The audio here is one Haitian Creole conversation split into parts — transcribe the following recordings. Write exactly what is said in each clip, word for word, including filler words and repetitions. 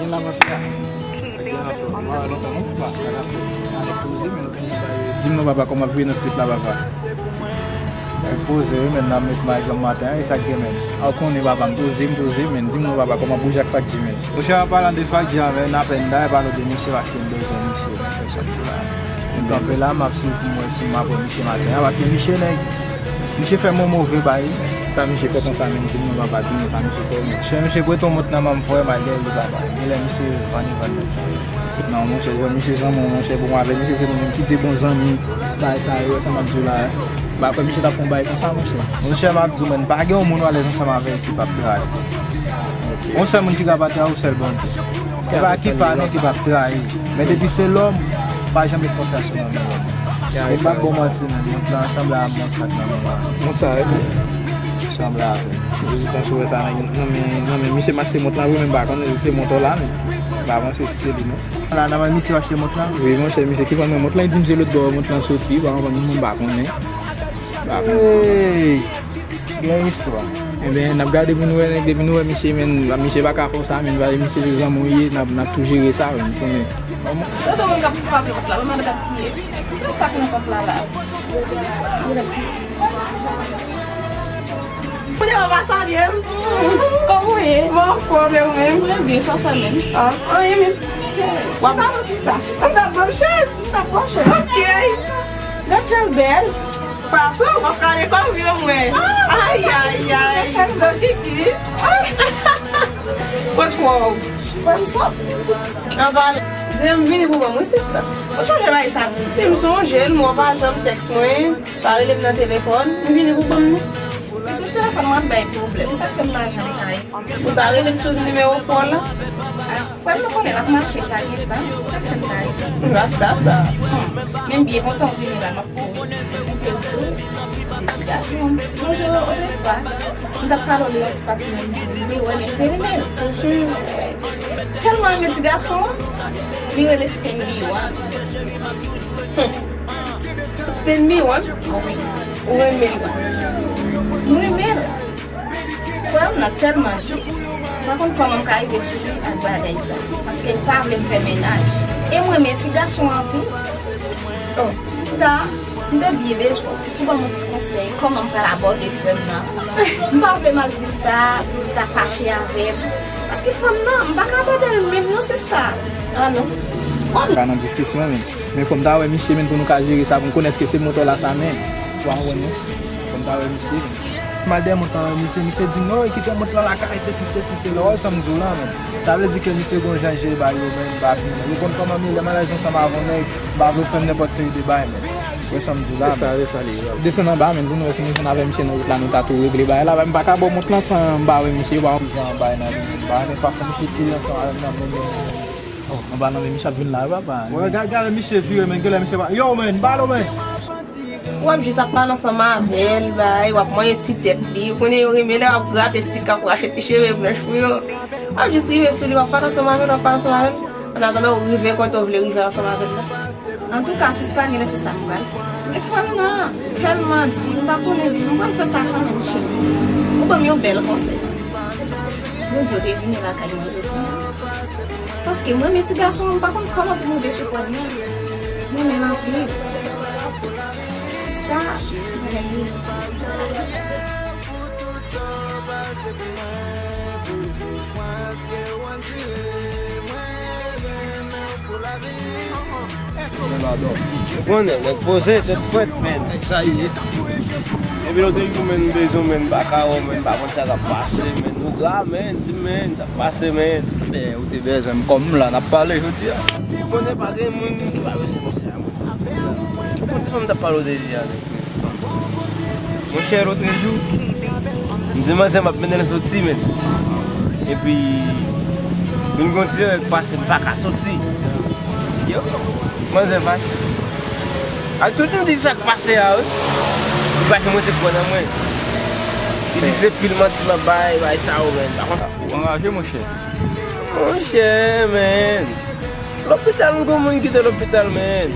La mafya. Sa gen atò. Mwen wè lontan non papa. Sa ka fè. Anèk poze men nou konn bay. Di m non papa kòman ap viv nan street la papa. Mwen poze wi men n ap met may granm maten an e sa k gen men. A w konnen papa m poze m poze men di m non papa kòman boujak Fak G men. Monchè an palan de Fak G a men n apèn dayè pale de misye paske m bezwen misye men fè sa m pou la. M kanpe la m ap swiv pou m wè si m ap wè misye maten an paske misye nèg. Misye fè mwen move bay. Sa misye fè konsa menm di m non papa di m non sa misye fè menm. Chè misye prete yon mont nan men m frè m al dèyè li papa. Genlè misye vann li vann mont. Non monchè jan misye zanmi w monchè bon avè misye se nou menm ki te bon zanmi. Bagay sa yo sa m ap di w la. M pa kwè misye t ap fè yon bagay konsa monchè. Monchè m ap di w menm pa gen yon moun w alèz ansanm avè l ki p ap trayi. Yon sèl moun ki ka pa trayi w sèl Bondye. E pa ki pa non ki p ap trayi. Men depi se lòm, pa janm met konfyans ou nan men lòm. E m p ap ba w manti menm, mont lan sanble a mont sa k nan men m la. Mont sa wi. Sanble avè l. Wi, panse w wè sa nan men nan men misye m achte mont lan wi men m pa konnen si se mont ou la men. M pa panse si se li non. La nan men misye w achte mont lan? Wi monchè, misye ki vann mwen mont lan, li di m se lòt bò mont lan soti, pa konprann mwen m pa konnen. M pa konnen. Hey! Gen istwa. Ebyen, n ap gade pou nou wè, nèg, depi nou wè misye, men, misye pa ka fè w sa, men, misye se zanmi w ye, n ap, n ap tou jere sa, men, konnen. Tonton moun k ap frape pòt la, mwen mande gad kiyès. Kiyès sa k nan pòt la, la? Mwen gad kiyès. Kounye a w pa salye m. Kòman w ye? Mwen anfòm, e ou menm? Mwen byen, sa w fè menm? Ah, anyen menm. Chita non, sista. Ou t ap ban m chèz? M t ap pran chèz. Ok. Gad jan l bèl. Fason w ap kale kò w vire mwen. Ay, ay, ay. Sèl zò kiki. Pran chwa w. Fò m sòti pitit. Anba, zen m vini pou ban m wi sista. Ou chanje bagay sa tou. Si m sonje l, mwen w pa janm tèks mwen, pa rele m nan telefòn, m vini pou ban m li. Pitit telefòn mwen ap bay pwoblèm. Se sa k fè m pa janm kay. Ou ta rele m sou nimewo fò w la? Frè m nou konnen l ap mache, l ka gen tan. Se sa k fè m pa rele. Rasta sa. Men m byen kontan w vini la, m ap pou ou. M te di w, de ti gason. Bonjou, otrefwa, m t ap pale w de yon ti patnè m di w m te wè, men m te renmen l. Tèlman renmen ti gason an, li rele Stanley One. Stanley One? Wi. Ou renmen l? M renmen l. Frè m nan tèlman di, m pa konn kòman m ka rive sou li ak bagay sa, paske l pa vle m fè mennaj. E m renmen ti gason anpil. Oh, sista, m te byen bezwen w pou ban m yon ti konsèy, kòman m pral abòde frè m nan. M pa vle m al di l sa, pou l ta fache avè m. Paske frè m nan, m pa ka abòde l menm non, sista. Ah non. Pa nan diskisyon, men. Men fò m ta wè misye, men pou nou ka jere sa, pou m konnen èske se motò la sa, men. Ou pa konprann, non? Fò m ta wè misye, men. M al dèyè mont lan, misye, misye di m, non, e kite mont lan lakay, se si, se si, se la, w wè sa m di w la, men. Sa vle di ke misye gon jan jere bagay yo, men, m pa fin, men. Ou konn kòman m ye, lè m alèz ansanm avè yon nèg, m pa vle w fè m nenpòt seri de bagay, men. Ou wè sa m di w la, men. Se sa, se sa, li. Desann anba, men, pou nou wè si nou jwenn avè misye nan wout la, nou ta tou regle bagay la, m pa ka ba w mont lan san m pa wè misye, pa. Jan bagay nan li, m pa renmen fason misye te ansanm avè m nan, men, men. Oh, anba nan men misye ap vin la, wi, papa. Wè, gade, gade misye vire, men, genlè misye pa. Yo, men, balo, men. W ap jis ap pale ansanm avè l, bay, w ap manyen ti tèt li. Ou konnen yo renmen lè w ap grate ti kap, rache ti cheve blanch pou yo. W ap jis rive sou li, w ap pale ansanm avè l, w ap pale ansanm avè l. An atandan ou rive kote w vle rive ansanm avè l la. Antouka, sista, genlè se sa m pral fè. Men frè m nan tèlman di, m pa konnen li, m pral fè sa kanmenm, cheri. Ou ban m yon bèl konsèy. Bondye te vini lakay mwen jodi a. Paske mwen, men ti gason an, m pa konn kòman pou m rive sou frè m nan. Mwen, men l anpil. Sista, mwen renmen w. Ou konnen, nèg poze, tèt frèt, men. Sa ye. Epi lòt jou, men, m bezwen, men, m pa ka wè, men, m pa konn sa k ap pase, men. Ou gra, men, di m, men, sa k pase, men. Men, ou te bezwen m kòm m la, n ap pale jodi a. Ou konnen pa gen moun ki pa bezwen konse a, mwen. Ou konn ti fanm m t ap pale w de li a, men. Monchè, lòt jou, m di manzè m ap mennen l soti, men. Epi, vin gon ti erè k pase, m pa ka soti. Yo, manzè fache. Ak tout m di sa k pase a, wi. Li pa janm rete kwè nan mwen. Li di se pil manti m ap bay, bay sa yo, men. Pa konn sa. Ou anraje, monchè. Monchè, men. Lopital, m gon moun ki te lopital, men.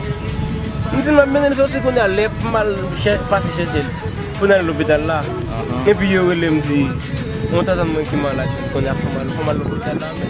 M di, m ap mennen l soti kounye a, lè pou m al chè-, pase chèche l. Pou n al lopital la. Epi yo rele m di, yon tata mwen ki malad, kounye a fò m al, fò m al lopital la, men.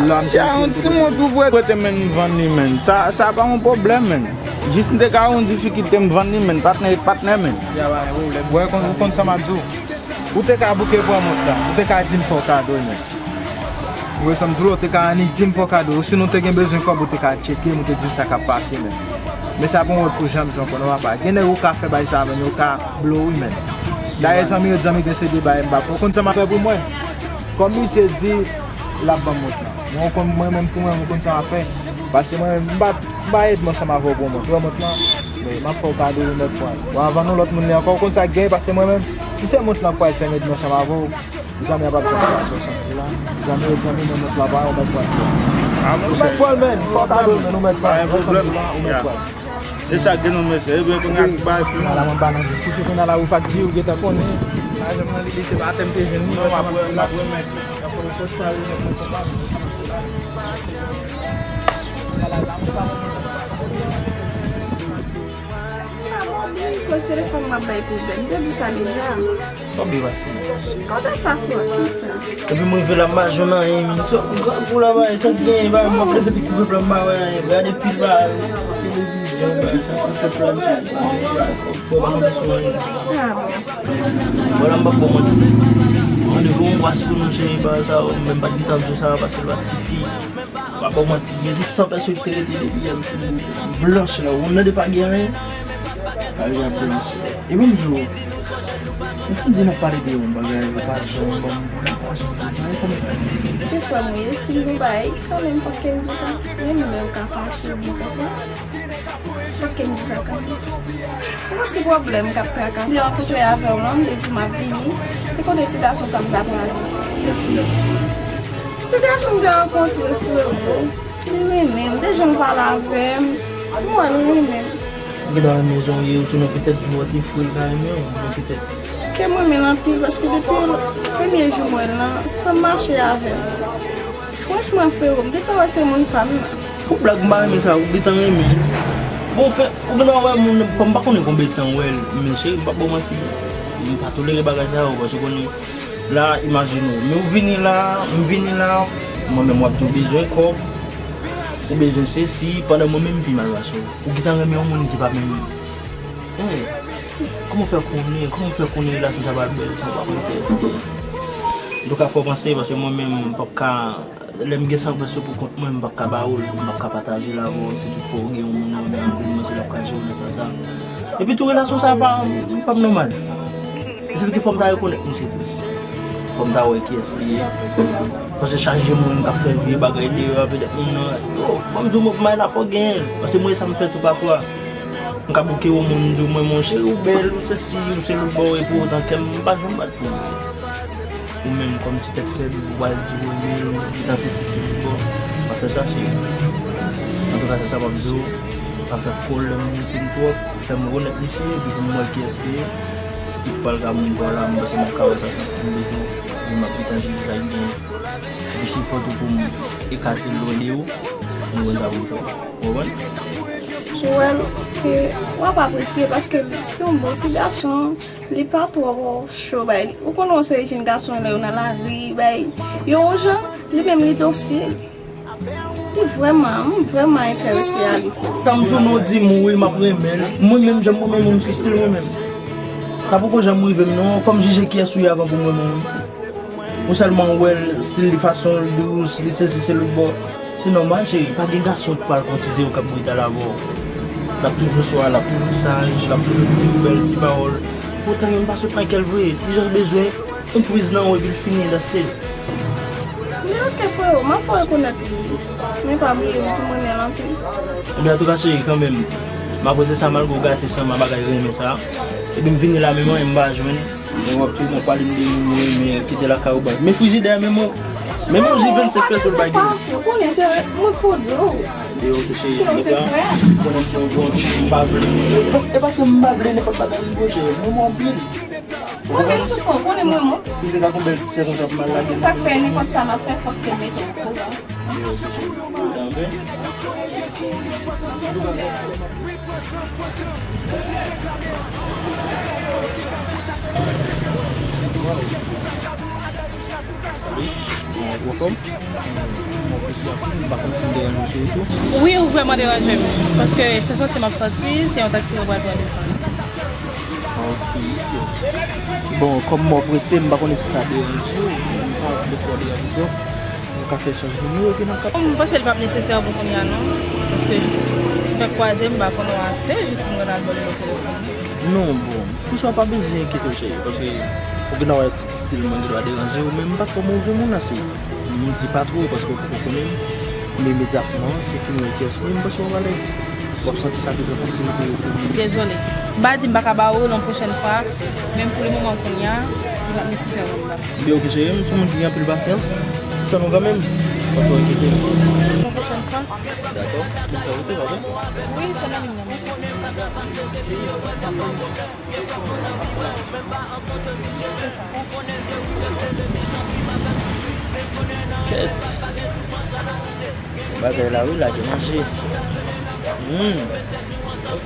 Lè m te... Ya, yon ti mont ou prete, prete, men, m vann li, men. Sa, sa pa yon pwoblèm, men. Jis m te ka yon difikilte, m vann li, men. Patnè, patnè, men. Ya, pa gen pwoblèm. Wè, konn, ou konn sa m ap di w. Ou te ka bouke pran mont la. Ou te ka di m fè w kado, men. Ou wè sa m di w la, ou te ka annik di m fè w kado. Ou sinon, ou te gen bezwen kòb, ou te ka tcheke m, ou te di m sa k ap pase, men. Men sa pa yon lòt pou janm jan konnen w apa. Gen nèg ou ka fè bay sa avè l, yo ka blow wi, men. Dayè, zanmi yo, zanmi gen se de bay m pa fè. Ou konn sa m ap fè pou mwen? Kòm misye di, l ap ban m mont la. Mwen, ou konn, mwen menm pou mwen, ou konn sa m ap fè. Paske mwen menm, m pa, m pa ede m ansanm avè w pou mont. Ou wè mont lan? Men, m ap fè w kado yon lòt fwa. Bon, avan nou lòt moun li ankò, ou konn sa k genyen, paske mwen menm, Si se mont lan k pral fè m ede ansanm avè w, zanmi an p ap janm fè sa ansanm la. Zanmi, zanmi, men mont lan pa, ou mèt pral. Ou mèt pral, men. Fò w ta dwe, men ou mèt pral. Ansanm la, ou mèt pral. E sa gen nou mesye, e vre kounye a ki bay fim. Ala mwen pa nan diskisyon kounye a la, ou fak di, ou gentan konnen. Lajan m nan li, li se pa atè m te jwenn li, non, m ap remèt. Fò, fò chwa remèt mwen konpa. Ala la, mwen pa mwen. Ah, bon, byen, koz telefòn m ap bay pwoblèm. M te di w sa deja. Kote sa fè kisa? Epi mwen rive la, m pa jwenn anyen, men. Sa, grangou la, bay, sa k genyen, bay, m ap leve ti koupe plan, m pa wè anyen. Gade pil bagay, televizyon, bay, sa koupe plan, sa, fò m pa sou anyen. Ah, bon. Vwala, m p ap ba w manti. Randevou yon bras pou nou, cheri, bagay sa, ou menm pa t gentan di w sa, paske l pa t sifi. Pa ba w manti, gen jis san pèsòn ki te rete depi yè, m fin blanch la. Ou nan de pa gen anyen. Pale a blanch. Epi m di w, ou fin di n ap pale de yon bagay, ou pa janm ban m, ou pa janm ban m, bagay kòman sa ye? Se frè m wi, si m gon bagay, kanmenm fòk ke m di w sa. Menm lè ou ka fache, ou gen konprann. Fòk ke m di w sa kanmenm. Yon ti pwoblèm k ap trakase. M te rankontre avè w lan, m te di w m ap vini. Se kote ti gason sa m ta prale. Ti gason m te rankontre, frero. Li renmen m. Deja l pale avè m. M wè l renmen m. Ou gentan renmen jan w ye, ou sinon petèt jou a te fre l ka renmen w, men petèt. Ke m renmen l anpil, paske depi premye jou m wè l lan, san mache avè m. Franchman, frero, m gentan wè se moun pa m nan. Pou blag, m pa renmen sa, ou gentan renmen l. Bon, fè, ou gentan wè moun, kòm m pa konnen konbyen tan w wè l, men cheri, m p ap ba w manti. M pa tolere bagay sa yo, paske w konnen, la, imajine w, men ou vini la, m vini la, mwen menm w ap di w bezwen kòb, ou bezwen sesi, pandan mwen menm m pi mal pase w. Ou gentan renmen yon moun ki pa menm. Eh, kòman w fè konnen, kòman w fè konnen relasyon sa pral bèl, sa w pa konnen kiyès li ye? Antouka, fò w panse, paske mwen menm, m p ap ka, lè m gen san pèso pou kont mwen, m p ap ka ba ou l, m p ap ka pataje l avè w, si toutfwa w gen yon moun ou renmen anpil, mwen se l ap ka jere nan sans sa. Epi tou, relasyon sa pa, pa nòmal. E se li ki fè m ta rekonèt misye tou. Fò m ta wè kiyès li ye. Paske chak jou moun k ap fè vye bagay deyò a, petèt moun nan, yo, ban m di w, mwen, pou may la, fò w genyen l. Paske mwen, sa m fè tou pafwa. M ka bouke yon moun, m di w, mwen, monchè, ou bèl, ou sesi, ou se lòt bò, e pou otan kè m pa janm bat pou ou. Ou menm, kòm ti tèt fèb, ou pral di w renmen l, ou gentan sesi, se lòt bò. Pa fè sa, cheri. Antouka, se sa m ap di w. Pa fè pwoblèm moute m twòp. Fè m rekonèt misye, epi pou m wè kiyès li ye. Si toutfwa l ka moun pa w la, m panse m ap ka wè sa sou stil li tou. Epi m ap gentan jije sa ki genyen. Epi si fò tou pou m ekate l lwen de ou, nou konn sa pou m fè. Ou konprann? Si w wè l, ke w ap apresye, paske se yon bon ti gason, li pa twò cho bay li. Ou konnen yon seri jenn gason lè yo nan lari, bay, yo yon jan, li menm li dosil. Li vrèman, m vrèman enterese a li. Tanm tou nou di m wi, m ap renmen l. Mwen menm, jan m renmen moun sou stil mwen menm. Sa poko janm rive m non, fò m jije kiyès ou ye avan pou m renmen w. Ou sèlman wè l, stil li, fason l dous, li sesi, se lòt bò. Se nòmal, cheri, pa gen gason ki pral kontize yo k ap brital avè w. L ap toujou swa, l ap toujou saj, l ap toujou di w bèl ti pawòl. Poutan yo pa sot Michael vre, li jis bezwen yon priz nan ou epi l fini, that's it. Men oke, frero, m ap fè w rekonèt li. Men pa bliye, m di m renmen l anpil. Ebyen, antouka, cheri, kanmenm, m apresye sa malgre w gate san m a bagay renmen sa. Epi m vini la menm anyen m pa jwenn. Men w ap tou, mwen pale m de moun mwen renmen, kite lakay ou bay. Men frijidè, men mwen, men manje vennsenk pèso l bay gen. Ou konnen se mwen k pou di w. Yo, se cheri, mwen pa, konnen se yon bon, m pa vle. E paske m pa vle nenpòt bagay li poze, mwen mwen anpil. Ou konnen tout fwa, ou konnen mwen, mwen. M te ka konn bèl ti sè konsa pou m al lage. Sa k fè nenpòt sa m ap fè, fòk ke mete w okouran. Yo, se cheri, mwen anpil. Wi, bon, ou anfòm? Mwen apresye anpil, m pa konn si m deranje w cheri tou. Wi, ou vrèman deranje m, paske se sòti m ap sòti, se yon taksi mwen pral pran devan. Ok. Bon, kòm mwen prese, m pa konnen si sa deranje w, m pa vle twò deranje w. Nou ka fè echanj nimewo epi n ap ka. M panse l p ap nesesè pou kounye a non, paske jis fèk kwaze, m pa konnen w ase, jis pou mwen al ba w nimewo telefòn. Non, bon, pou sa w pa bezwen enkyete w cheri, paske ou gentan wè stil mwen gendwa deranje w, men m pa twò move moun ase. M di pa twò paske ou poko konnen m, men imedyatman, si w fin wè kiyès mwen, m panse w ap alèz. W ap santi sa pi trè fasil pou ou. Dezole. M pa di m pa ka ba ou yon pwochèn fwa, men pou le moman kounye a, li pa t nesesè pou m ba. Byen, oke, cheri, m se yon moun ki gen anpil pasyans. Tann ou kanmenm. Ok, oke, cheri. Yon pwochèn fwa. Dakò. M fè wout ou, pa vre? Wi, se nan liy nan. Kèt. Bagay la wi, lage manje. Hmm. Ok.